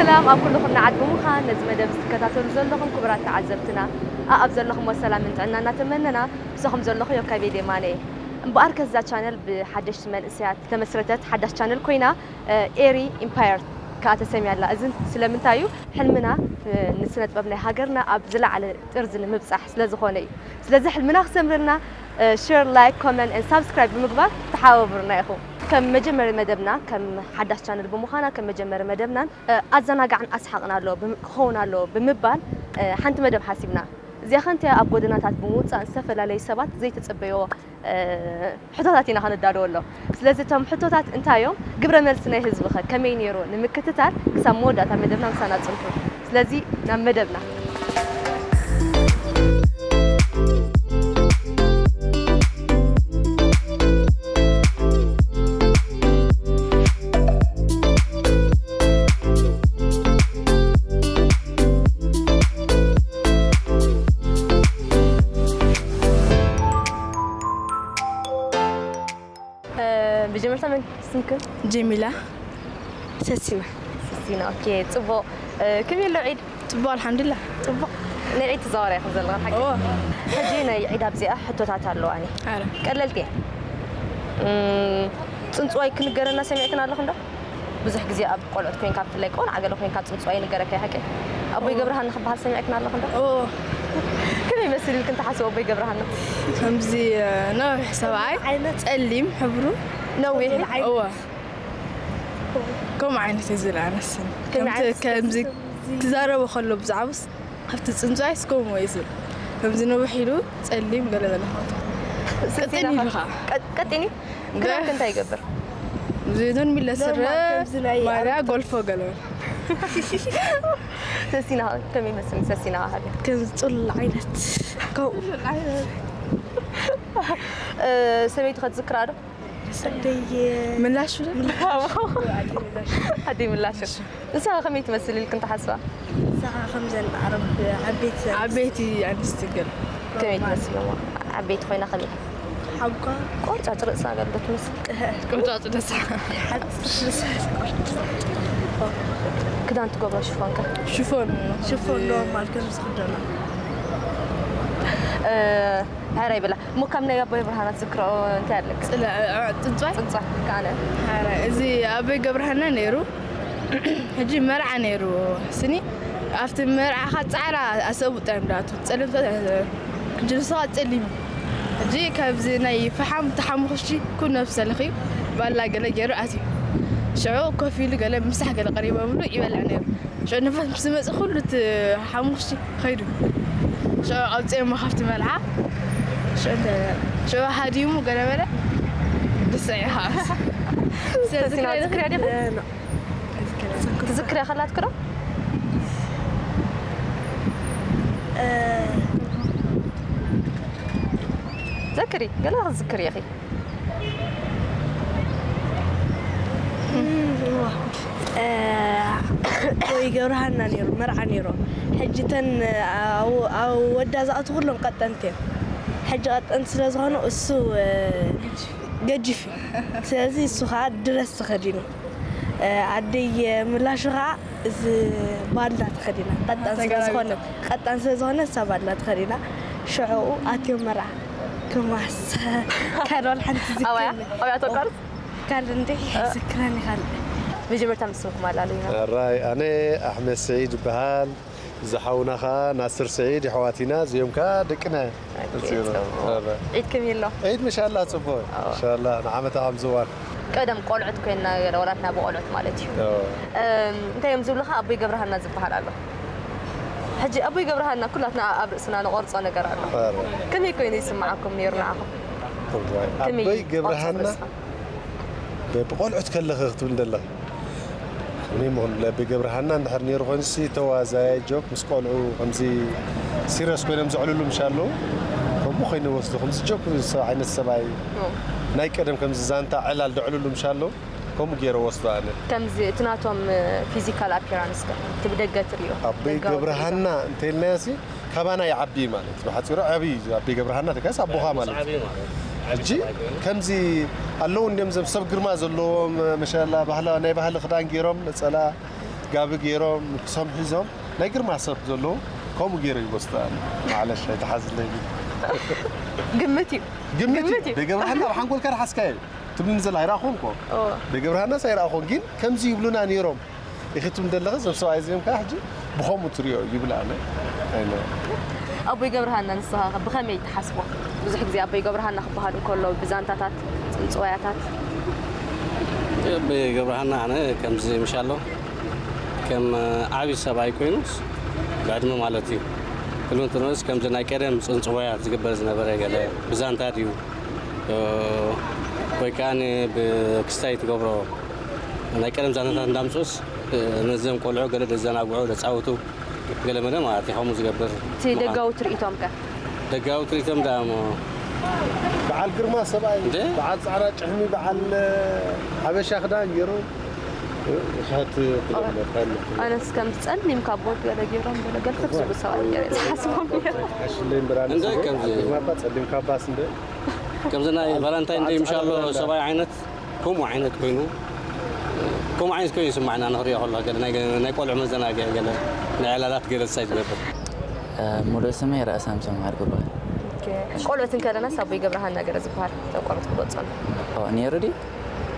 ሰላም ኣብ ኩሉ ኩርናዓት ብምዃን ነዚ መደብ ዝትከታተሉ ዘለኹም ክቡራት ተዓዘብትና፣ ኣኣብ ዘለኹምዎ ሰላምን ጥዕና እናተመነና፣ ምሳኹም ዘለኹ ዮካቤድ የማነ እየ። እምበኣርከስ እዛ ቻነል ብሓደሽቲ መንእሰያት ዝተመስረተት ሓዳሽ ቻነል ኮይና፣ ኤሪ ኢምፓየር ከኣ ተሰምያ ኣላ። እዚ ስለምንታይ እዩ? ሕልምና ንስነ ጥበብ ናይ ሃገርና ኣብ ዝለዓለ ጥርዚ ንምብጻሕ ስለ ዝኾነ እዩ። ስለዚ ሕልምና ክሰምረልና ሼር፣ ላይክ፣ ኮመንት ኤንድ ሳብስክራይብ ብምግባር ተሓባበሩና ኢኹም። ከም መጀመሪ መደብና፣ ከም ሓዳሽ ቻነል ብምዃና ከም መጀመሪ መደብናን ኣዘናጋዕን ኣስሓቕን ኣሎ ክኸውን ኣሎ ብምባል ሓንቲ መደብ ሓሲብና። እዚኣ ከንቲያ ኣብ ጎደናታት ብምውጻእ ዝተፈላለዩ ሰባት ዘይተጸበይዎ ሕቶታት ኢና ከነዳልዎ ኣሎ። ስለዚ እቶም ሕቶታት እንታይ እዮም? ግብረ መልሲ ናይ ህዝቢ ኸ ከመይ ነይሩ? ንምክትታል ክሳብ መወዳእታ መደብና ምሳና ጽንሑ። ስለዚ ናብ መደብና። ብጀመርታ መን ስምክን? ጀሚላ። ሰሲና። ሰሲና፣ ኦኬ፣ ጽቡቕ። ከመይ ኣሎ ዒድ? ጽቡቕ፣ ኣልሓምዱሊላህ። ጽቡቕ። ናይ ዒድ ትዛወር ኢኹም ዘለኹም ሓቂ? እወ። ሕጂ ናይ ዒድ ኣብዚኣ ሕቶታት ኣለዋኒ። ኣረ። ቀለልቲ እየን። ጽንጽዋይ ክንገረና ሰሚዕክን ኣለኹም ዶ? ብዙሕ ግዜ ኣብ ቆልዑት ኮይንካ፣ ብፍላይ ቆልዓ ገለ ኮይንካ ጽንጽዋይ ይንገረካ፣ ሓቂ? ኣቦይ ገብረሃና ክበሃል ሰሚዕክን ኣለኹም ዶ? እወ። ከመይ ይመስል ኢልክን ትሓስቡ ኣቦይ ገብረሃና? ከምዚ ነዊሕ ሰብኣይ፣ ጸሊም ሕብሩ። ነዊሕ? እወ። ከምኡ ዓይነት እዩ ዝረኣነስን። ከምዚ ክዛረቦ ከሎ ብዛዕባስ ኣብቲ ጽንጽዋይስ ከምኡ እዩ ዝብል። ከምዚ ነዊሕ ኢሉ ጸሊም ገለ ገለ ማለት እዩ። ቀጢን ኢሉ ኸዓ። ቀጢን እዩ? ክዳንክ እንታይ ይገብር? ዜዶን ሚለ ስረ፣ ማርያ ጎልፎ ገለ። ሰሲና ከመይ ይመስል? ሰሲና ሃደ ከምዚ ጽሉል ዓይነት ከምኡ። ሰበይቱ ከትዝክራ ዶ? ኣደይ ምላሹ ዶ? ኣደይ ምላሹ። ንስኻ ከመይ ትመስል ኢልክን ትሓስባ? ንስኻ ከምዘን ዓረብ ዓበይቲ ዓበይቲ ኣንስቲ ገለ። ከመይ ትመስል እሞ? ዓበይቲ ኮይና ከመይ? ሓጓ። ቆርጫጭ ርእሳ ገለ ዶ ትመስል? ቆርጫጭ ደሳ። ሓፂር ርእሳ። ክዳን ትገብሮ ሽፎን ከ? ሽፎን። ሽፎን ኖርማል ከም ዝኽደኖ። ሕራይ በላ። እሞ ካብ ናይ ኣቦይ ብርሃና ትዝክሮ እንታይ ኣለካ? ጽንጽዋይ? ጽንጽዋይ፣ ከኣነ። ሕራይ፣ እዚ ኣቦይ ገብረሃና ነይሩ። ሕጂ መርዓ ነይሩ። ስኒ ኣብቲ መርዓ ኸዓ ጻዕዳ ኣሰቡ ጥራይ እዮም ዝኣትዉ። ጸለምቲ ሕጂ ንሱ ኸዓ ጸሊም እዩ። ሕጂ ካብዚ ናይ ፈሓም ተሓሙኽሽቲ ኩሉ ነብሲ ሰለኺ ባላ ገለ ገይሩ ኣትዩ። ሽዑ ኮፍ ኢሉ ገለ ምሳሕ ገለ ቀሪቦምሉ ይበልዕ ነይሩ። ሽዑ ንፋስ ምስ መጽእ ኩሉ እቲ ሓሙኽሽቲ ኸይዱ። ሽዑ ኣውጺኦሞ ካብቲ መርዓ። ሽዑ እንተ-፣ ሽዑ ሃዲሙ ገለ በለ። ብስዒ ኸዓ። ሰሲና፣ ትዝክርያ ዲኺ? ትዝክርያ ከላትኪ ዶ? ዘክሪ፣ ገለ ክትዝክሪ ኢኺ። ኣቦይ ገብረሃና ነይሩ፣ መርዓ ነይሩ። ሕጂ እተን ኣብ፣ ኣብ ወዳ ዝኣትዉ ኩሎም ቀጠንቲ እዮም። ሕጂ ቀጠንቲ ስለ ዝኾኑ እሱ ገጂፍ እዩ። ስለዚ እሱ ኸዓ ድረስ ተኸዲኑ። ኣደይ ምላሹ ኸዓ እዚ ባንዳ ተኸዲና፣ ቀጣን ስለ ዝኾነት፣ ቀጣን ስለ ዝኾነት እሳ ባንዳ ተኸዲና። ሽዑ ኣትዮም መርዓ ክማስ ካልኦል ሓንቲ ዝክር ኣባያ፣ ኣባያ ተቋርጽ? ካልእ እንዴ ዝክረኒ ካልእ። መጀመርታ ምስ ስምኩም ኣላለዩና። ሕራይ፣ ኣነ ኣሕመድ ስዒድ ይበሃል። እዚ ሓውና ኸዓ ናስር ስዒድ፣ የሕዋት ኢና። እዚኦም ከኣ ደቅና እዮም። ኦኬ፣ ጽቡቕ። ሕራይ። ዒድ ከመይ ኣሎ? ዒድ ምሻላ ጽቡቕ። ኣዎ። ምሻላ ንዓመታ ከም ዝዋን። ቀደም ቆልዑት ኮይንና ገለ ወላትና ብቆልዑት ማለት እዩ። ኣዎ። እም፣ እንታይ እዮም ዝብሉኻ? ኣቦይ ገብረሃና ዝበሃል ኣሎ። ሕጂ ኣቦይ ገብረሃና ኩላትና ኣብ ርእስና ንቆርጾ ነገር ኣሎ። ኣረ። ከመይ ኮይኑ ይስምዓኩም ነይሩ ንዓኹም? እዋይ፣ ከመይ ኣቦይ ይቆርጾ ገብረሃና ርእስኻ? ብ-፣ ብቆልዑት ከለኺ ክትብል ዘለኺ። እኔ መሆን ለቢ ገብረሃና እንድሕር ነይሩ ኮይኑሲ ተዋዛያይ ጆክ ምስ ቆልዑ ከምዚ ሲሪየስ ኮይኖም ዘዕልሉ ምሽ ኣለዉ። ከምኡ ኮይኑ ወስዱ፣ ከምዚ ጆክ ሰብ ዓይነት ሰብኣይ ኦ። ናይ ቀደም ከምዚ ዛንታ ዕላል ዘዕልሉ ምሽ ኣለዉ። ከምኡ ገይረ ወስዶ ኣነ። ከምዚ እቲ ናቶም ፊዚካል ኣፒራንስ ከ እቲ ብደገ ትርእዮ? ኣቦይ ደጋዊ ገብረሃና እንተኢልናዮሲ ካባና ይዓቢ ማለት እዩ። ብሓጺሩ ዓቢ እዩ ኣቦይ ገብረሃና ተካስ ኣቦኻ ማለት እዩ። ዓቢ ማለት እዩ። ሕጂ ከምዚ ኣለዉ እንድዮም ዘም ሰብ ግርማ ዘለዎም መሻላ ባህላ ናይ ባህሊ ክዳን ገይሮም ነጸላ ጋቢ ገይሮም ንክሶም ሒዞም ናይ ግርማ ሰብ ዘለዉ ከምኡ ገይረ ይወስዳ። ማዕለሽ ኣይተሓዝለይ። ግምት እዩ። ግምት ግምት እዩ። ደገብርሃና ኣብ ሓንጎልካ ረሓስካዮ ትብልኒ ዘላ ኣይረኣኹን እኮ። ኦ። ደገብርሃናስ ኣይረኣኹን ግን ከምዚ ይብሉና ነይሮም። ኢኺ ትብል ዘለኺ እዞም ሰብኣይ እዚኦም ከዓ ሕጂ ብኸምኡ ትሪኦ ይብል ኣነ። ኣይነ ኣቦይ ገብርሃና ንስኻ ከ ብኸመይ ትሓስቦ? ብዙሕ ግዜ ኣቦይ ገብርሃና ክበሃል እንከሎ ብዛንታታት፣ ጽንጽዋያታት ኣቦይ ገብርሃና ኣነ ከምዚ ምሻሎ ከም ዓብዪ ሰብኣይ ኮይኑስ ብዕድመ ማለት እዩ። ክሉ እንትንስ ከምዚ ናይ ቀደም ጽንጽዋያት ዝግበር ዝነበረ ገለ ብዛንታ ድዩ ወይ ከዓ ብክስታይ ትገብሮ ናይ ቀደም ዛንታታት እንዳምፅኡስ ነዘም ቆልዑ ገለ ደዘናግዑ ደፃውቱ ገለ መለ ማለት እዩ ከምኡ ዝገብር እቲ ደጋዊ ትርኢቶም ከ? ደጋዊ ትርኢቶም ደኣ እሞ በዓል ግርማ ሰብኣይ እንደ? በዓል ፃዕዳ ጭሕሚ በዓል ሓበሻ ክዳን ገይሩ ሻት ኣነስ ከም ጸሊም ካቦት ገለ ገይሮም ገለ ገልፍፍ ዝብሉ ሰብኣይ ገለ ዝሓስቦም ነይሩ። ሓሽለይ ብራን እንደ ከምዚ- ግርማ እኳ ጸሊም ካባስ እንደ ከምዚ ናይ ቫላንታይን ደይ ምሻሎ ሰብኣይ ዓይነት ከምኡ ዓይነት ኮይኑ ከምኡ ዓይነት ኮይኑ ይስማዕና ንኽሪኦ ከሎ ገለ ናይ ናይ ቆልዑ መዘናግዒ ገለ ናይ ዕላላት ገለ ሳይ ዝገብር ሙሉእ ስመይ ራእሳም ሰምሃር ክበሃል። ቆልዑት እንከለናስ ኣቦይ ገብረሃና ገለ ዝበሃል እቶም ቆልዑት ክገልጾ ኣሎ። ኦ፣ ነይሩ ድዩ?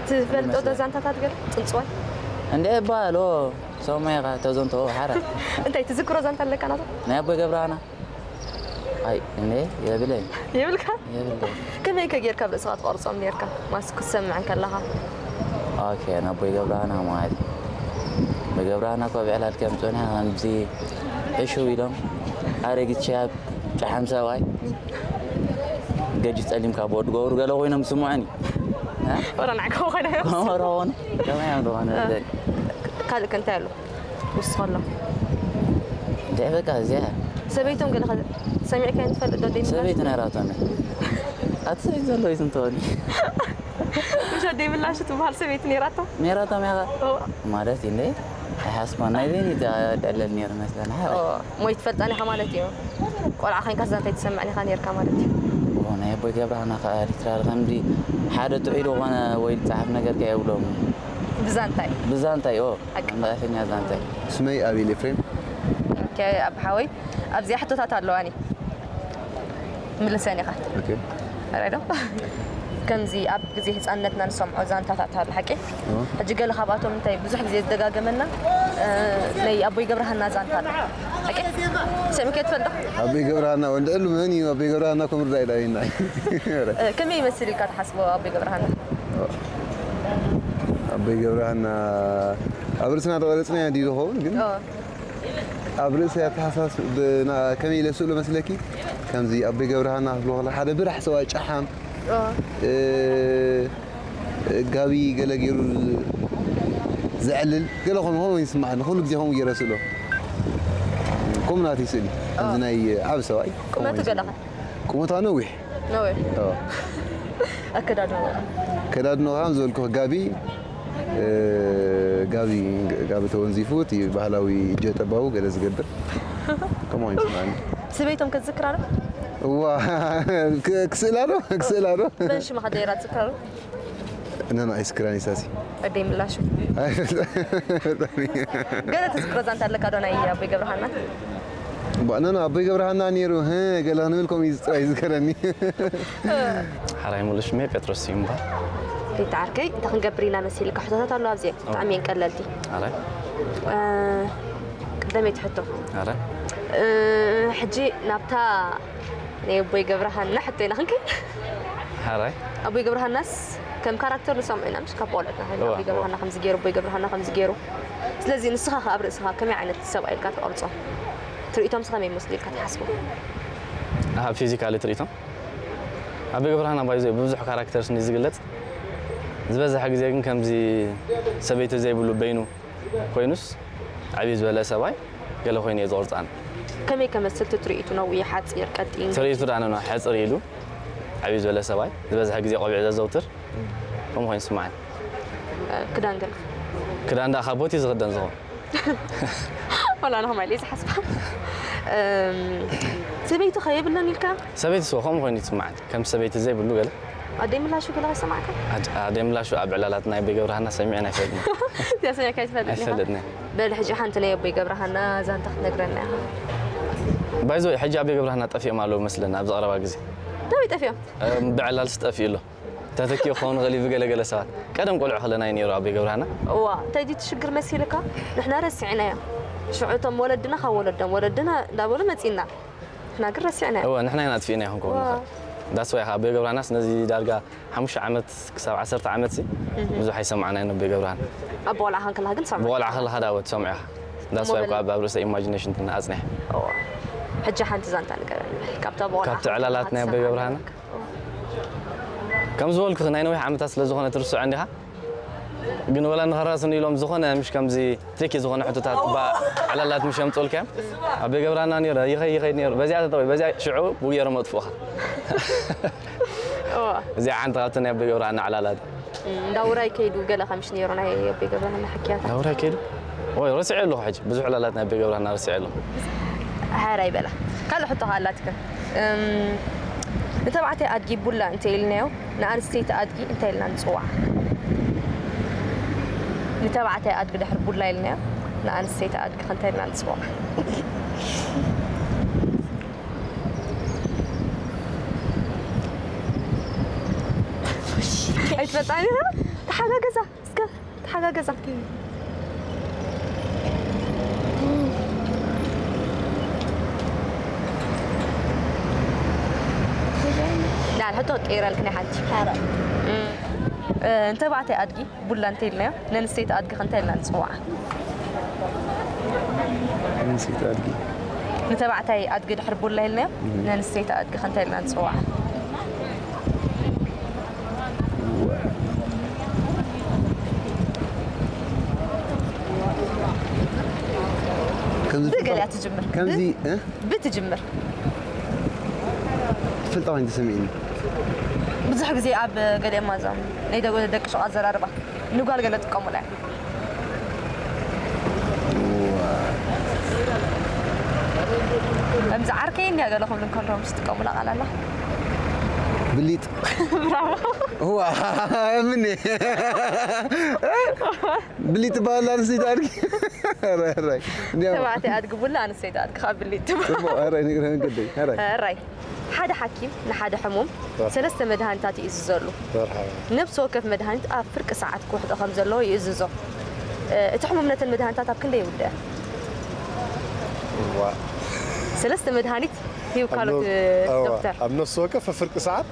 ትፈልጦ ዶ ዛንታታት ገለ ጽንጽዋይ? እንደ እባል ኦ፣ ሰማይ ኻ ተዘንቶ ሓራ። እንታይ ትዝክሮ ዛንታ ኣለካ ናቶ? ናይ ኣቦይ ገብረሃና። ኣይ፣ እንደ የብለይ፣ ይብልካ? የብለይ። ከመይ ከ ጌርካ ኣብ ርእስኻ ትቐርጾም ኔርካ? ማስ ክትሰምዕ ከለኻ? ኦኬ፣ ናይ ኣቦይ ገብረሃና ማለት እዩ። ኣቦይ ገብረሃና እኮ ብዕላል ከም ጾኒያ ከምዚ ዕሽው ኢሎም ኣረጊት ሸያብ ጨሓም ሰብኣይ ገጅ ጸሊም ካብ ወዲ ገብሩ ገለ ኮይኖም ስምዑኒ። እ? ወረ ንዓካ ኮይነ። ኮመሮ ኾኑ ከመይ እዮም ዝኾነ? ካልእ ከ እንታይ ኣሎ? ውስኸሎ። እንታይ በቃ እዚኣ ሰበይቶም ገለ ከ ሰሚዕካ ትፈልጥ ዶ ደይ ሰበይቲ ነራቶም እያ። ኣቲ ሰበይቲ ዘለወይ ዝንተወኒ። ምሽ ደይ ምላሽ ትበሃል ሰበይቲ ነይራቶ? ነራቶም እያ። ኦ፣ ማለት እንደ ኣይሓስባን ናይ በይኒ ደለል ነይሩ መስለና። ኦ፣ ሞይ ትፈልጣ ኢኻ ማለት እዩ። ቆልዓ ኮይንካ ዛንታ ትሰምዕ ኢኻ ነርካ ማለት እዩ። ኦ፣ ናይ ኣቦይ ገብረሃና ከኣ ኤርትራ ከምዚ ሓደ ጥዑይ ዝኾነ ወይ ዝጸሓፍ ነገር ከየብሎም። ብዛንታይ? ብዛንታይ ኦ፣ ሓቂ። ኣምባእሰኛ ዛንታይ። ስመይ ኣቤል ኤፍሬም። ኦኬ፣ ኣብ ሓወይ ኣብዚኣ ሕቶታት ኣለዋኒ። ምልሰን ኢኻ። ኦኬ። ራይዶ ከምዚ ኣብ ግዜ ህፃንነትና ንሰምዖ ዛንታታት ኣሎ ሓቂ። እዎ። ሕጂ ገለ ካብኣቶም እንታይ ብዙሕ ግዜ ዝደጋገመና እ፣ ናይ ኣቦይ ገብረሃና ዛንታ ኣሎ ሓቂ። ሰሚዕካ ትፈልጥ ዶ? ኣቦይ ገብረሃና ወንድእሉ መን እዩ ኣቦይ ገብረሃና ከምርዳ ኢላ ይና እ፣ ከመይ ይመስል ኢልካ ትሓስቦ ኣቦይ ገብረሃና? ኣቦይ ገብረሃና ኣብ ርእስና ተቐረጽና ድዩ ዝኸውን ግን ኦ፣ ኣብ ርእሲ ኣተሓሳስ ከመይ ኢለ ስእሎ መስለኪ ከምዚ ኣቦይ ገብረሃና ክብሎ ከለካ ሓደ ብራሕ ሰብኣይ ጨሓም ኦ፣ እ፣ ጋቢ ገለ ገይሩ ዘዕልል ገለ ከምኡ ከምኡ ይስማዓኒ። ኩሉ ግዜ ከምኡ ገይረ ስእሎ። ከምኡ ናተይ ስእሊ ከምዚ ናይ ዓብ ሰብኣይ ቁመቱ ገለኻ? ቁመታ ነዊሕ ነዊሕ። ኦ። ኣከዳድና ከዳድኖ ከም ዝበልኩ ጋቢ እ፣ ጋቢ ጋቢ ተወንዚፉ እቲ ባህላዊ እጀ ጠባቡ ገለ ዝገብር ከምኡ ይስማዓኒ። ሰበይቶም ክትዝክራ ዶ? እዋ ክ- ክስእላ ዶ ክስእላ ዶ መን ሽማ ከደይራ ትዝክራ ዶ? ነና ኣይስክራን ይሳሲ ወደይ ምላሹ። ገለ ትዝክሮ ዛንታ ኣለካ ዶ ናይ ኣቦይ ገብረሃና? ባእነና ኣቦይ ገብረሃና ነይሩ ህ ገለ ክንብል ከምኡ እዩ ጥራይ ዝዝከረኒ። ሓራይ ሙሉ ሽመይ ጴጥሮስ እዩ እምበር። ቤት ዓርከይ እንታይ ክንገብር ኢና መሲልካ ሕቶታት ኣለዋ ኣብዚአ ብጣዕሚ እየን ቀለልቲ። ኣረ እ፣ ቅደመይቲ ሕቶ ኣረ እ፣ ሕጂ ናብታ ናይ ኣቦይ ገብረሃና ሕቶ ኢና ክንከይድ። ሓራይ ኣቦይ ገብረሃናስ ከም ካራክተር ንሰምዖ ኢና ምሽ ካብ ቆልዑትና ኮይና እዋ፣ ኣቦይ ገብረሃና ከምዚ ገይሩ ኣቦይ ገብረሃና ከምዚ ገይሩ። ስለዚ ንስኻ ከ ኣብ ርእስኻ ከመይ ዓይነት ሰብኣይ ኢልካ ትቐርጾ? ትርኢቶም ከመይ ይመስሉ ኢልካ ትሓስቦ? ኣብ ፊዚካሊ ትርኢቶም ኣቦይ ገብረሃና ባይዘ ብብዙሕ ካራክተርስ እንዲ ዝግለጽ ዝበዝሐ ግዜ ግን ከምዚ ሰበይቲ ዘይብሉ በይኑ ኮይኑስ ዓብዪ ዝበለ ሰብኣይ ገለ ኮይኑ እየ ዝቕርጻን ከመይ ከመስል ትርኢቱ ነዊሕ ሓፂር ቀጢን? ትርኢቱ ዳነ ነው ሕፅር ኢሉ ዓብዪ ዝበለ ሰብኣይ ዝበዝሐ ግዜ ቆቢዕ ዘዘውትር ከምኡ ኮይኑ ይስማዓኒ ክዳን ገለ ክዳን ዳ ካብ ቦቲ ዝኽደን ዝኾን ወላ ንኸማይ ኢለ ዝሓስባ እም፣ ሰበይቲ ከ የብለን ኢልካ ሰበይቲ ስወ ከምኡ ኮይኑ ይስማዓኒ ከም ሰበይቲ ዘይብሉ ገለ ኣደይ ምላሹ ገለ ከይሰማዕካ? ኣድ- ኣደይ ምላሹ ኣብ ዕላላት ናይ ኣቦይ ገብረሃና ሰሚዐን ኣይፈልጥን። እዚኣ ሰሚዕካ ኣይትፈልጥን ኢኻ? ኣይፈልጥን እየ። በል፣ ሕጂ ሓንቲ ናይ ኣቦይ ገብረሃና ዛንታ ክትነግረና ኢኻ። ባይዞ፣ ሕጂ ኣቦይ ገብረሃና ጠፊኦም ኣለዉ መስለኒ ኣብዚ ቀረባ ግዜ። ናበይ ጠፊኦም? እም፣ ብዕላልሲ ጠፊኡ ኣሎ። ተተኪኡ ክኸውን ይኽእል እዩ ብገለገለ ሰባት። ቀደም ቆልዑ ከለና እዩ ነይሩ ኣቦይ ገብረሃና። እዋ፣ እንታይ ድዩ እቲ ሽግር መሲልካ? ንሕና ረሲዕናዮ። ሽዑ እቶም ወለድና ካብ ወለዶም ወለድና እንዳበሉ መጺእና። ንሕና ግን ረሲዕናዮ። እወ፣ ንሕና ኢና ኣጥፊእናዮ ክንከውን ዋ። ንኽእል። ዳስ ዋይ፣ ኣቦይ ገብረሃናስ ነዚ ዳርጋ ሓሙሽተ ዓመት ክሳብ ዓሰርተ ዓመት ሲ ብዙሕ ኣይሰማዕናዮን ኣቦይ ገብረሃና። ኣብ ቆልዓ ከለኻ ግን ሰማዕ። ብቆልዓ ከለኻ ዳወት ሰምዑ ኢኻ። ዳስ ዋይ እሞ እኳ በል። ኣብ ርእሰ ኢማጂኔሽን ኣጽኒሐ። እዋ። ሕጂ ሓንቲ ዛንታ ንገረኒ። ካብታ ብቆልዓ ካብቲ ዕላላት ናይ ኣቦይ ገብረሃና? እዋ። ከም ዝበልኩ ናይ ነዊሕ ዓመታት ስለ ዝኾነ ትርስዖ እንዲኻ? ግን ወላ ንኸራስን ኢሎም ዝኾነ ምሽ ከምዚ ትሪኪ ዝኾነ ሕቶታት ባ ዕላላት ምሽ የምጽኡልካ እዮም። ኣቦይ ገብረሃና ነይሩ፣ ይኸይ- ይኸይድ ነይሩ። በዚኣ ተጠቒ፣ በዚኣ ሽዑ ብኡ ገይሮም መጥፍኡኻ። እዋ። እዚኣ ሓንቲ ካብቲ ናይ ኣቦይ ገብረሃና ዕላላት። እም፣ እንዳ ውራይ ከይዱ ገለ ከምሽ ነይሩ ናይ ኣቦይ ገብረሃና ሕክያታት። እንዳ ውራይ ከይዱ? ወይ፣ ረሲዐ ኣለኹ ሕጂ። ብዙሕ ዕላላት ናይ ኣቦይ ገብረሃና ረሲዐ ኣለኹ። ሕራይ በላ። ካልእ ሕቶ ከ ኣላትካ? እም፣ ንተባዕታይ ኣድጊ ቡላ እንተ ኢልናዮ፣ ንኣንስተይቲ ኣድጊ እንታይ ኢልና ንጽውዓ? ንተባዕታይ ኣድጊ ድሕሪ ቡላ ኢልናዮ፣ ንኣንስተይቲ ኣድጊ ከ እንታይ ኢልና ንጽውዓ? ኣይትፈልጣን ኢኻ? ተሓጋገዛ፣ እስከ ተሓጋገዛ። ላ፣ ሕቶ ቀይረልክኒ ሓንቲ። ሓራይ። እም፣ እ፣ ንተባዕታይ ኣድጊ ቡላ እንተ ኢልናዮ፣ ነንስተይቲ ኣድጊ ከ እንታይ ኢልና ንጽውዓ? ኣንስተይቲ ኣድጊ። ንተባዕታይ ኣድጊ ድሕሪ ቡላ ኢልናዮ፣ እም። ነንስተይቲ ኣድጊ ከ እንታይ ኢልና ንጽውዓ? ከምዚ ብገለ እያ ትጅምር። ከምዚ፣ እ? ብትጅምር። ትፈልጣ ወይ ተሰሚዕኒ? ብዙሕ ግዜ ኣብ ገሊኦም ማዛም ናይ ደገ-፣ ደቂ ሸውዓት ኣዘራርባ ንጓል ገለ ጥቀሙላ እያ። ከምዚ ዓርከይ እንድያ ገለ ክብሉ እንከለዉ ምስ ዝጥቀሙላ ቃል ኣላ። ብሊጥ። ብራቮ። እዋ፣ ምን? ብሊጥ ትበሃል ኣንስተይቲ ኣድጊ? ራይ፣ ራይ። እንዲያ። ተባዕታይ ኣድጊ ቡላ፣ ኣንስተይቲ ኣድጊ ካብ ብሊጥ ትበሃል። ጽቡቕ፣ ራይ፣ ንግረን ግደይ። ራይ። ራይ። ሓደ ሓኪም ንሓደ ሕሙም መርሓባ። ሰለስተ መድሃኒታት ይእዝዘሉ። መርሓባ። ነብሲ ወከፍ መድሃኒት ኣብ ፍርቂ ሰዓት ክውሕጦ ከም ዘለዎ ይእዝዞ። እ፣ እቲ ሕሙም ነተን መድሃኒታት ኣብ ክንደይ ይውድአ? እዋ። ሰለስተ መድሃኒት ሂብ ኣብ ካልኦት፣ ነ-፣ እ፣ እዋ። ዶክተር። ኣብ ነፍሲ ወከፍ ፍርቂ ሰዓት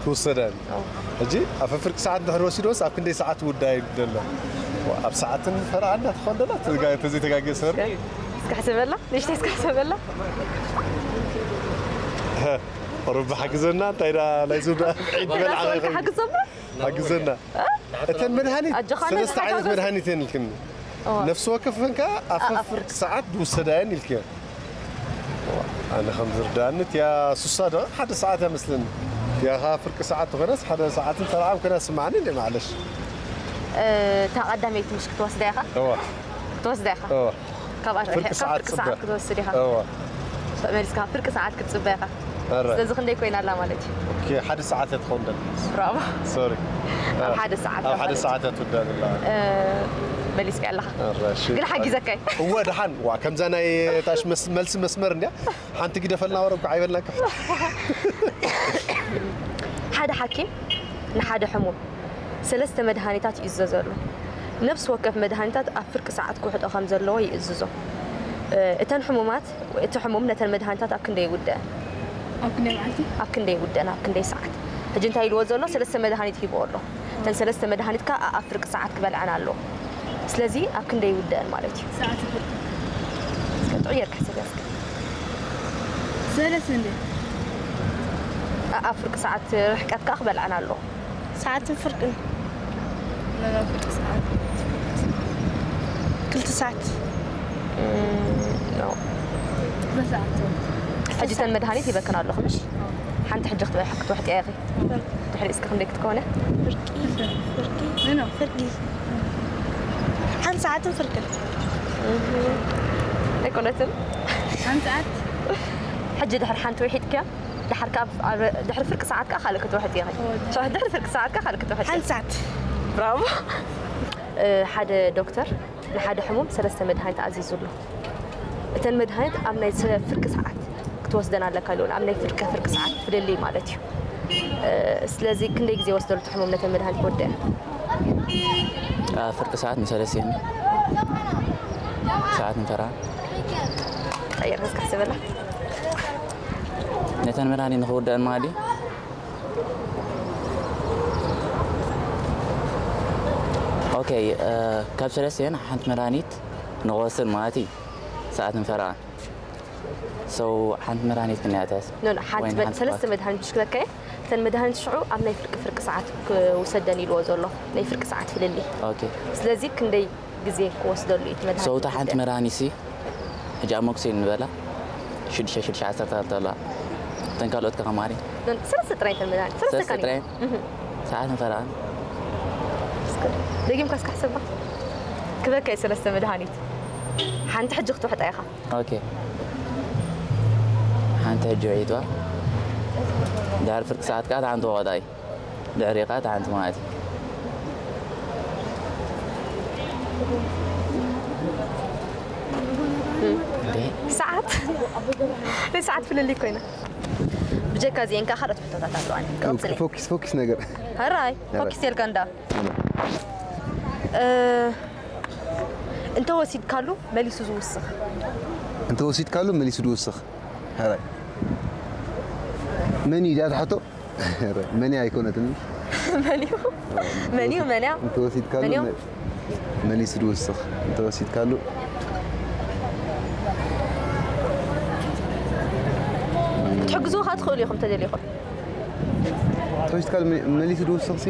ትውሰዳ እያ። ኦ። ሕጂ ኣብ ፍርቂ ሰዓት እንድሕር ወሲዶስ ኣብ ክንደይ ሰዓት ይውዳእ እዩ ዘሎ? ኣብ ሰዓትን ፈረቓ እንዳትኾን ደላ ተዘጋ-፣ ተዘይተጋግየ ሰር። እስከ፣ እስከ ሕሰበላ፣ ንእሽተይ እስከ ሕሰበላ። ሩባ ሓግዘና፣ እንታይ ዳ ናይ ዝውዳ ዒድ በላ ኣኸ ሓግዘና። ሓግዘና። እተን መድሃኒት ኣጆኻ ሰለስተ ዓይነት ተሓጋገዝ። መድሃኒት እየን ኢልክኒ። እዋ። ነፍሲ ወከፈን ከኣ ኣብ ኣፍ። ፍርቂ ሰዓት ዝውሰዳ እየን ኢልክዮ። ኣነ ከም ዝርዳእኒ እቲያ ሱሳ ዶ ሓደ ሰዓት እያ መስለኒ። እቲያ ከኣ ፍርቂ ሰዓት ትኾነስ ሓደ ሰዓትን ተርዓም ኮይና ስማዕኒ እንደ ማዕለሽ። እ፣ እታ ቀዳመይቲ ምሽ ክትወስዳ ኢኻ? እዋ። ክትወስዳ ኢኻ? እዋ። ካብኣ ፍርቂ ርሒቕካ ሰዓት ፍርቂ ሰዓት ጽበያ። ክትወስድ ኢኻ? እዋ። መሊስካ ፍርቂ ሰዓት ክትጽበ ኢኻ? ኣረ። ስለዚ ክንደይ ኮይና ኣላ ማለት እዩ? ኦኬ፣ ሓደ ሰዓት እያ ትኸውን ደላ። ብራቮ። ሶሪ። ኣብ ሓደ ሰዓት ኣብ እያ ሓደ ማለት ሰዓት እዩ። እያ ትውዳእ ዘላ። እ፣ መሊስካ ኣለኻ። ኣረ፣ እሺ። ግን ሓጊዘካ እየ። እወ፣ ደሓን። ዋ፣ ከምዛ ናይ ታሽ መስ-፣ መልሲ መስመር እንድያ። ሓንቲ ግደፈልና ወረ እኮ ኣይበልናካ። ሓደ ሓኪም ንሓደ ሕሙም ሰለስተ መድሃኒታት ይእዘዘሉ። ነፍሲ ወከፍ መድሃኒታት ኣብ ፍርቂ ሰዓት ክውሕጦ ከም ዘለዎ ይእዝዞ። እ፣ እተን ሕሙማት፣ እቲ ሕሙም ነተን መድሃኒታት ኣብ ክንደይ ይውድአን? ኣብ ክንደይ መዓልቲ? ኣብ ክንደይ ይውድአን? ኣብ ክንደይ ሰዓት? ሕጂ እንታይ ኢልዎ ዘሎ? ሰለስተ መድሃኒት ሂብዎ ኣሎ። እተን ሰለስተ መድሃኒት ከኣ ኣብ ፍርቂ ሰዓት ክበልዐን ኣለዎ። ስለዚ ኣብ ክንደይ ይውድአን ማለት እዩ? ሰዓት ይፍርቂ። እስከ ጥዑይ ጌርካ ሕሰብ እስከ። ሰለስተ እንዴ? ኣ-፣ ኣብ ፍርቂ ሰዓት ርሕቀት ከኣ ክበልዐን ኣለዎ። ሰዓትን ፍርቅን። ናይ ፍርቂ ሰዓት። ክልተ ሰዓት። እም፣ ኖ። ክልተ ሰዓት። ሕጂ እተን መድሃኒት ሂበክን ኣለኹ፣ ምሽ? ኣዎ። ሓንቲ ሕጂ ክትበ-፣ ክትወሕጥያ ኢኺ። ፍርቂ። ድሕሪ እስኪ ክንደይ ክትከውን እያ? ፍርቂ። ፍርቂ። ኖ፣ ኖ፣ ፍርቂ። ሓንቲ ሰዓትን ፍርቅን። እህ። ኣይኮነትን። ሓንቲ ሰዓት። ሕጂ ድሕሪ ሓንቲ ውሒጥክያ? ድሕር ካብ ድሕሪ ፍርቂ ሰዓት ከኣ ካልእ ክትውሕጥ ኢኺ። ድሕሪ ፍርቂ ሰዓት ከኣ ካልእ ክትውሕጥ። ሓንቲ ሰዓት። ብራቮ። ሓደ ዶክተር ንሓደ ሕሙም ሰለስተ መድሃኒት ኣዚዙ ኣሎ። እተን መድሃኒት ኣብ ናይ ፍርቂ ሰዓት ክትወስደን ኣለካ ኢሉ፣ ኣብ ናይ ፍርቂ ፍርቂ ሰዓት ፍልልይ ማለት እዩ። ስለዚ ክንደይ ግዜ ወስደሉ እቲ ሕሙም ነተን መድሃኒት ክወደን? ፍርቂ ሰዓት ንሰለስተ ሰዓት ንፈራ ጠይር እስካ ስበላ ነተን መድሃኒት ንክውደአን ማለት እዩ። ኦኬ፣ ካብ ሰለስቲአን ሓንቲ መድሃኒት ንክወስድ ማለት እዩ። ሰዓት ንፈራ ሰው ሓንቲ መድሃኒት ክንያተስ ኖ ኖ፣ ሓንቲ መድ- ሰለስተ መድሃኒት ሽክለካየ። እተን መድሃኒት ሽዑ ኣብ ናይ ፍርቂ ፍርቂ ሰዓት ክውሰደን ኢልዎ ዘሎ ናይ ፍርቂ ሰዓት ፍልልይ። ኦኬ። ስለዚ ክንደይ ግዜ ክወስደሉ እዩ እቲ መድሃኒት? ሰውታ ሓንቲ መድሃኒት ሲ ሕጂ ኣሞክሲል ንበላ ሽዱሽተ ሽዱሽተ ዓሰርተ ክልተ ኣለዋ። እተን ካልኦት ከማሪ ኖ ኖ፣ ሰለስተ ጥራይ እተን መድሃኒት ሰለስተ ሰለስተ ካኒ ጥራይ ሰዓት ንፈራን ደጊምካ እስካ ሕሰባ። ክበካ እዩ ሰለስተ መድሃኒት ሓንቲ ሕጂ ክትውሕጣ ኢኻ። ኦኬ። ሓንቲ ሕጂ ውዒቷ። ድሕሪ ፍርቂ ሰዓት ከዓ ሓንቲ ወቐጣይ። ድሕሪ ከዓ ሓንቲ ማለት እዩ። ሰዓት ንሰዓት ፍልልይ ኮይና ብጀካ እዚአን ከዓ ካልኦት ሕቶታት ኣለዋኒ። ቀፅሊ። ፎኪስ ፎኪስ ነገር ሕራይ ፎኪስ የልካ እንዳ እንተወሲድካሉ መሊሱ ዝውስኽ። እንተወሲድካሉ መሊሱ ዝውስኽ። ሕራይ መን እዩ እዚኣ ትሓቶ? ሕራይ መን እዩ ኣይኮነትን። መን እዩ? መን እዩ? መን እያ? እንተወሲድካሉ መን እዩ? መ- መሊሱ ዝውስኽ። እንተወሲድካሉ ክትሕግዙኻ ትኽእሉ ኢኹም ተደሊኹም። ተወሲድካሉ መ- መሊሱ ዝውስኽ ሲ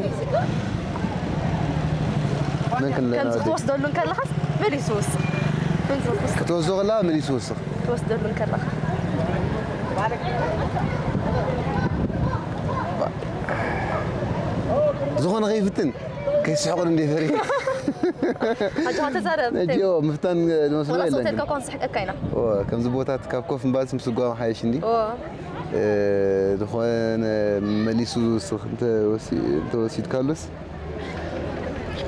መን ክን- ከምዚ ክትወስደሉ እንከለኻስ መሊሱ ይውስኽ። ከምዚ ክትወስዶ ክትወስዶ ከላ መሊሱ ይውስኽ። ክትወስደሉ እንከለኻ ዝኾነ ከይፍትን ከይስሕቑን እንደ ፈሪ ሕጂ ተዛረብ ሕጂ ምፍታን ዝመስሎ የለን ተልካ ኮን ስሕቀካ ኢና ከምዚ ቦታት ካብ ኮፍ ምባልስ ምስጓም ሓይሽ እንዲ ዝኾነ መሊሱ ዝውስኽ እንተወሲድካሉስ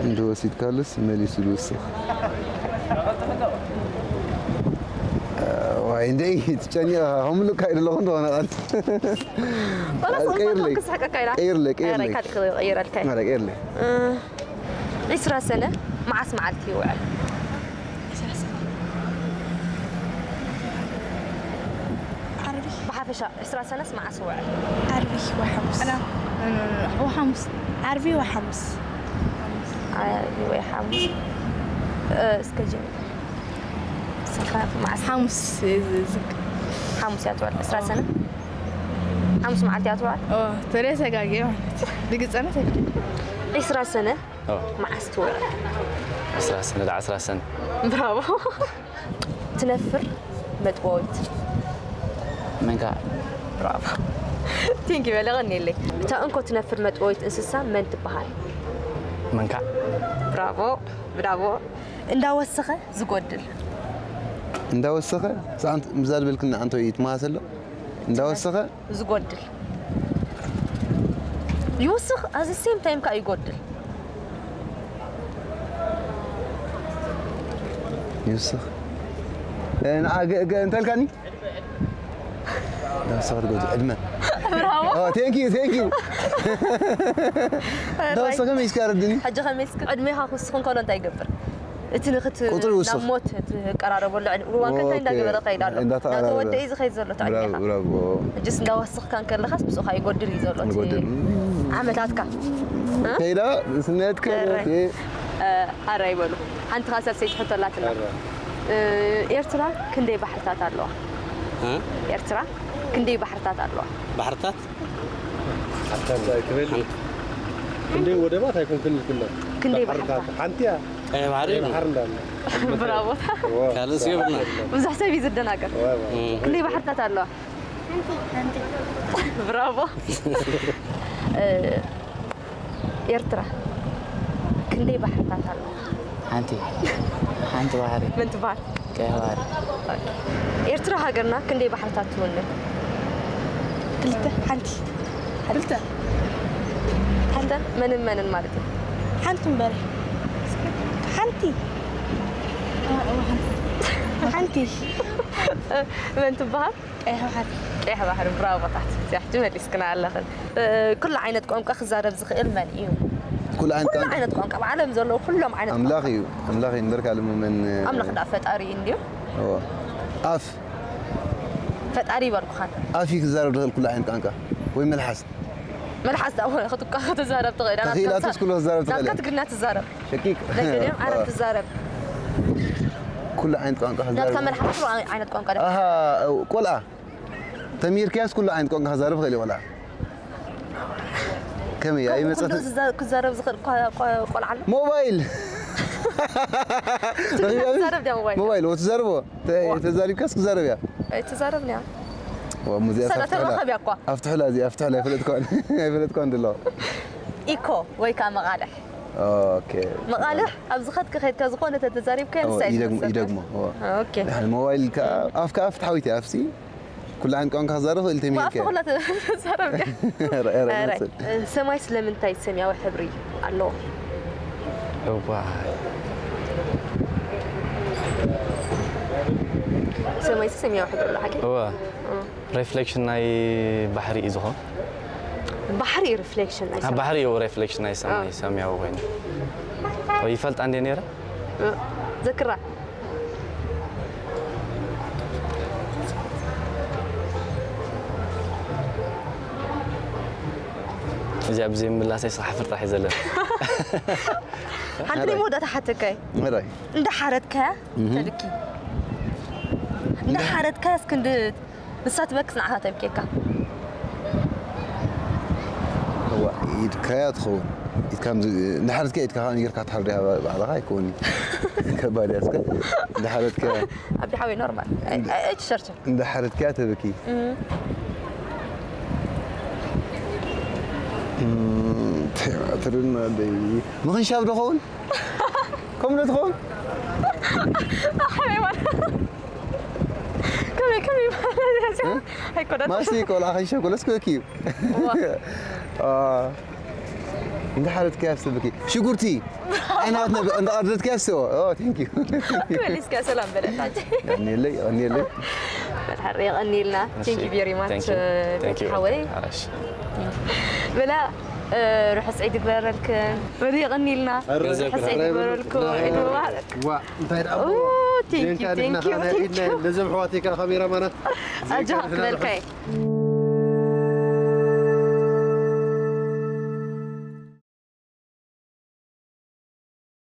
እንተወሲድካሉስ መሊሱ ዝውስኽ ዋይ እንደይ ትጨኒቐ ከምሉ ካይድ ኣለኹ እንደኾነ ቃል ቀይርለይ ቀይርለይ ቀይርለይ ቀይርለይ ዒስራ ሰነ መዓስ መዓልቲ ይውዕል? ብሓፈሻ ዒስራ ሰነስ መዓስ ይውዕል? ዓርቢ ወይ ሓሙስ? ኖ፣ ኖ፣ ኖ፣ ኖ። ወይ ሓሙስ። ዓርቢ ወይ ሓሙስ? ዓርቢ ወይ ሓሙስ። እ፣ እስከ ጀምር። ሰፋ መዓስ? ሓሙስ እየ ዝዝግ። ሓሙስ እያ ትውዕል። ዒስራ ሰነ? ሓሙስ መዓልቲ እያ ትውዕል? ኦ፣ ተለይ ተጋግየ ማለት እዩ። ድግጸነት ኣይኮነን። ዒስራ ሰነ ኦ። መዓስ ትውዕል? ዒስራ ሰነ፣ ዒስራ ሰነ። ብራቮ። ትነፍር መጥወይት። መንካ። ብራቮ። ቲንክ በለ ቀኒለይ። እታ እንኮ ትነፍር መጥወይት እንስሳ መን ትበሃል? መንካ። ብራቮ፣ ብራቮ። እንዳወሰኸ ዝጎድል። እንዳወሰኸ፣ ሰኣንት ምዛል በልክና ኣንቶ ይትማሰሎ። እንዳወሰኸ ዝጎድል። ይውስኽ፣ ኣዚ ሴም ታይም ከኣ ይጎድል። ይውስኽ። እ፣ ንዓ ገ-፣ ገ-፣ እንተልካኒ? እንዳወሰኸ ዝጎድል ዕድመ። ብራቮ። ኦ፣ ቴንክ ዩ፣ ቴንክ ዩ። እንዳወሰኸ መይስካ ረድኒ። ሕጂ ከመይስክ ዕድሜኻ ክውስኽ እንከሎ እንታይ ይገብር? እቲ ንክት-፣ ቁጽሪ ይውስኽ። ናብ ሞት ትቀራረበሉ ዕድ-፣ እዋን ከ እንታይ ኦኬ። እንዳገበረ ይኸይድ ኣሎ? እንዳተቐራረበ። እናተወደአ እዩ ዝኸይድ ዘሎ እቲ ዕድሜኻ። ብራቮ፣ ብራቮ። ሕጂ እንዳወሰኽካ እንከለኻስ ብስኻ ይጎድል እዩ ዘሎ እቲ ብራቮ፣ ይጎድል። ዓመታትካ። እ? ከይዳ ስነትካ፣ እረ። ኦኬ። እ፣ ኣረ ይበሉ። ሓንቲ ኻብ ሳልሰይቲ ሕቶ ኣላትና። ኣረ። እ፣ ኤርትራ ክንደይ ባሕርታት ኣለዋ? እ? ኤርትራ ክንደይ ባሕርታት ኣለዋ? ባሕርታት? ሓንቲ። ክንደይ ወደባት ኣይኮንክን ኢልኩና። ክንደይ ባሕርታት? ሓንቲ እያ። ቀይ ባሕሪ ቀይ ባሕሪ እንዳለ። ብራቮ። ካልእ ሲ የብልና። ብዙሕ ሰብ እዩ ዝደናገር። ዋ፣ ዋ። እም። ክንደይ ባሕርታት ኣለዋ? ሓንቲ። ብራቮ። እ፣ ኤርትራ ክንደይ ባሕርታት ኣለዋ? ሓንቲ። ሓንቲ ባሕሪ። መን ትበሃል? ቀይ ባሕሪ። ኤርትራ ሃገርና ክንደይ ባሕርታት ትውንን? ክልተ ሓንቲ ክልተ ሓንቲ መንን መንን ማለት እዩ። ሓንቲ እምበር ሓንቲ ሓንቲ መን ትበሃል? ቀይሕ ባሕሪ። ቀይሕ ባሕሪ። ብራቮታት። እዚኣ ሕጂ መሊስክና ኣለኽን። ኩሉ ዓይነት ቋንቋ ክዛረብ ዝኽእል መን እዩ? ኩሉ ዓይነት ኩሉ ቋንቋ ዓይነት ቋንቋ ኣብ ዓለም ዘለዉ ኩሎም ዓይነት ኣምላኽ እዩ። ኣምላኽ እዩ እምበር ካልእ መን? ኣምላኽ ደኣ ፈጣሪ እዩ እንድዩ። ኣፍ ፈጣሪ ይበልኩኻን። ኣፍ እዩ ክዛረብ ዝኽእል ኩሉ ዓይነት ቋንቋ ወይ መልሓስ። መልሓስ ደኣ ክትዛረብ ትኽእል። ተኽኢላትስ ኩሉ ክዛረብ ትኽእል ናትካ እያ። ትግርኛ ትዛረብ። ሸኪክ። ናይ ገሊኦም ዓረብ ትዛረብ። ኩሉ ዓይነት ቋንቋ ናትካ ክዛረብ። መልሓስ ኩሉ ዓይነት ቋንቋ ደኣ። ኣሃ ቆልዓ ተሚርካያስ ኩሉ ዓይነት ቋንቋ ክዛረብ ይኽእል እዩ ቆልዓ። ከመይ ከምኡ ኣይመጸት? ኩሉ ዝዛ- ክዛረብ ዝኽእል ኳ- ኳ- ቆልዓ ኣሎ። ሞባይል። ትግርኛ ትዛረብ ድያ ሞባይል? ሞባይል ወትዛረቦ። ተ- ተዛሪብካስ ክዛረብ እያ። ኣይትዛረብን እያ። ወ- ሙዚያ ሰላተ ኣፍትሑላ። ረኸብ እያ እኳ። ኣፍትሑላ እዚ ኣፍትሑላ ኣይፈለጥኳን ኣይፈለጥኳን ድሎ። ኢኮ ወይ ከዓ መቓልሕ። ኦኬ። መቓልሕ ኣብ ዝኸድክ ከድካ ዝኾነ ተተዛሪብካዮ ንሳ እየ ይደግሞ ትመልሰልካ። ይደግሞ። ኦ። ኦኬ። ድሓን ሞባይል ከኣ ኣፍካ ኣፍ ተሓዊት እያ ኣፍሲ ኩላን ቋንቋ ክዛረብ ክእል ተሚርካ። ኣፍካ ኩላ ተዛረብ ድያ? ረ- ረ- ረ- መሰል። ሰማይ ስለምንታይ ሰማያዊ ሕብሪ ኣለዎ? እዋ ሰማይ ሰማያዊ ሕብሪ ኣሎ ሓቂ? እዋ ሬፍሌክሽን ናይ ባሕሪ እዩ ዝኾን። ባሕሪ እዩ ሬፍሌክሽን ናይ ኣብ ሰማይ። ባሕሪ እዩ ሬፍሌክሽን ናይ ሰማይ ሰማያዊ ኮይኑ ይፈልጣ እንደ ነረ ዘክራ እዚ ኣብዚ ምላሰይ ስራሕ ፍርጣሕ እዩ ዘለና ሓንቲ ናይ መወዳእታ ሓተካይ ምራይ እንዳ ሓረድካያ ተብኪ እንዳ ሓረድካያ እስክንድ ንሳ ትበክስ ንዓኻ ተብኬካ እዋ ኢድካያ ትኸውን ኢድካ ምዝ- እንዳ ሓረድካያ ኢድካ ከዓ ጌርካ ትሓርድ እያ ባዕልኻ ኣይከውን እዩ ከባድ እያ እስከ እንዳ ሓረድካያ ኣብ ድሓወይ ኖርማል ኣይትሸርቸር እንዳ ሓረድካያ ተብኪ ቲያትርን ኣለይ ምኽንሻብ ዶ ኸውን ከምኡ ዶ ትኸውን ከመይ ማለት ከመይ ከመይ ማለት ኣይኮነትን ማስቲ ቆልዓ ከይሸጎለስ ክበኪ እዩ እንዳ ሓረድካያ ስተብኪ ሽጉርቲ ኣይናትና እንዳ ኣርደትካያ ስተዎ ቴንክ ዩ መሊስካ ሰላም በለታ ቀኒለይ ቀኒለይ መድሓር የቐኒልና thank you very much ቤት ሓወይ ብላ ርሑስ ዒድ ይግበረልክን በሉ የቐኒልና ርሑስ ዒድ ይግበረልኩም ዒድ ሙባረክ ዋ እንታይ ደኣ thank you thank you thank you ነዞም ኣሕዋተይ ከዓ ካሜራ ማናት ኣጆኻ ክበልካ እየ